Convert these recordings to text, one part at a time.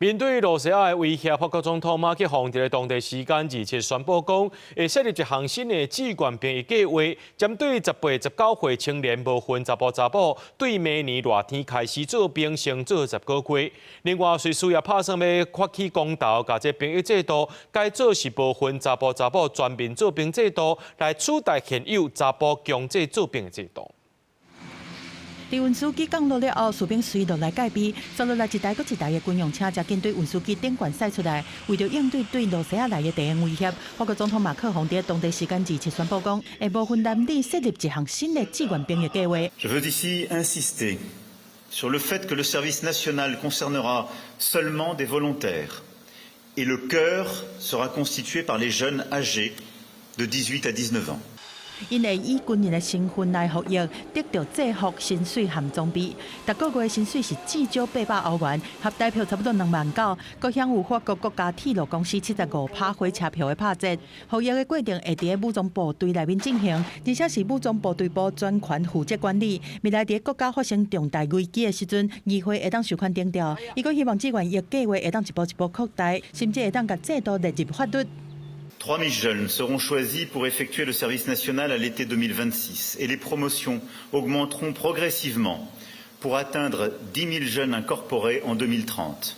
面對羅西亞的威脅，法國總統馬克宏佇當地時間27宣布講，會設立一項新的志願兵役計劃，針對18、19歲青年無分查埔查某，對明年熱天開始做兵，先做10個月。另外，瑞士也拍算欲發起公投，共這兵役制度改做是無分查埔查某全民做兵制度，來取代現有查埔強制做兵的制度。佇運輸機降落了後，士兵隨落來戒備，接落來一台閣一台的軍用車，才緊對運輸機頂懸駛出來。為著應對對羅西亞來的地緣威脅，法國總統馬克宏佇當地時間27宣布講，會無分男女設立一項新的志願兵役計劃。 Je veux ici insister sur le fait que le service national concernera seulement des volontaires et le cœur sera constitué par les jeunes âgés de 18 à 19 ans. 𪜶會以軍人的身份來服役，得到制服、薪水和裝備。逐個月薪水是至少800歐元，合台票差不多2萬9。閣享有法國國家鐵路公司75趴火車票的拍折。服役的過程會佇武裝部隊內面進行，而且是武裝部隊部專權負責管理。未來佇國家發生重大危機的時陣，議會會當授權徵調。伊閣希望志願役計劃會當一步一步擴大，甚至會當共制度列入法律。 3000 jeunes seront choisis pour effectuer le service national à l'été 2026 et les promotions augmenteront progressivement pour atteindre 10 000 jeunes incorporés en 2030.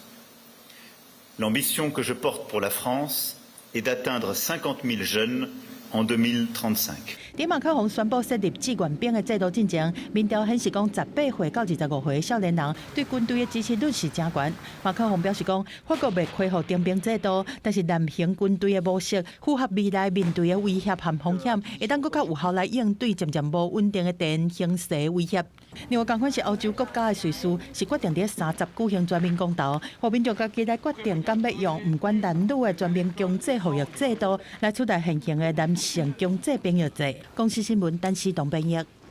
L'ambition que je porte pour la France est d'atteindre 50 000 jeunes en 2035. 佇馬克宏宣布設立志願兵的制度進前，民調顯示講，18歲到25歲的少年人對軍隊的支持率是誠懸。馬克宏表示講，法國欲恢復徵兵制度，但是男性軍隊的模式符合未來面對的威脅和風險，會當閣較有效來應對漸漸無穩定的地緣形勢威脅。另外，仝款是歐洲國家的瑞士，是決定佇30舉行全民公投，予民眾家己來決定，敢欲用毋管男女的全民強制服役制度來取代現行的男性強制兵役制。公視新聞，陳思東編譯。